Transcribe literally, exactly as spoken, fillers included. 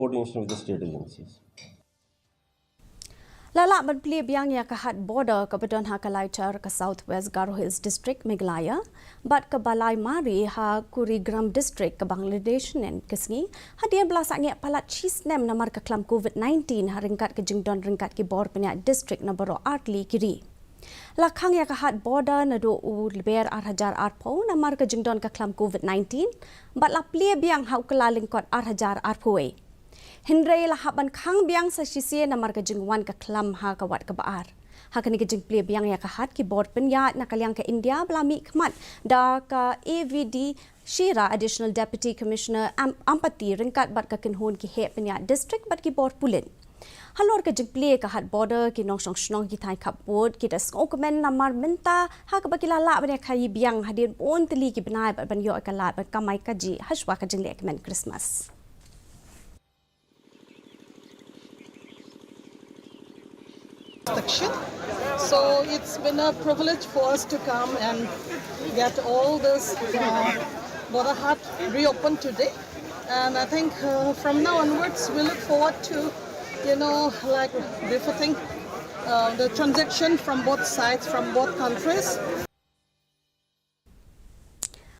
coordination with the state agencies. La lah ban plie biang ïa ka hat border kaba don ha Kalaither ka South West Garo Hills District, Meghalaya, bad ka Balaimari ha Kurigram District ka Bangladesh hynnin ka sngi, hadien ba la sangeh palat shi snem namar ka khlam covid nineteen ha ryngkat ka jingdon ryngkat ki bor pynïaid district na baroh artylli ki ri. La khang ïa ka hat border naduh u Lber ar hajar arphew namar ka jingdon ka khlam covid nineteen, bad la plie biang ha u Kyllalyngkot ar hajar arphew wei. Hynrei la hap ban khang biang sa shisien namar ka jingwan ka khlam ha ka wat kaba ar. Ha kane ka jingplie biang ïa ka hat, ki bor pynïaid na ka liang ka India ba la mihkhmat da ka A V D Shira, Additional Deputy Commissioner Am-, Ampati, ryngkat bad ka kynhun ki heh pynïaid district bad ki bor pulit. Halor ka jingplie ka hat border, ki nongshong shnong, ki thaiñ khappud ki da sngewkmen namar mynta ha kaba ki la lah ban ïakhaïi biang hadien bun tylli ki bnai bad ban ïoh ïa ka lad ban kamai kajih hashwa ka jingleh kmen Christmas. Section. So it's been a privilege for us to come and get all this uh, border hat reopened today. And I think uh, from now onwards, we look forward to, you know, like befitting uh, the transaction from both sides, from both countries.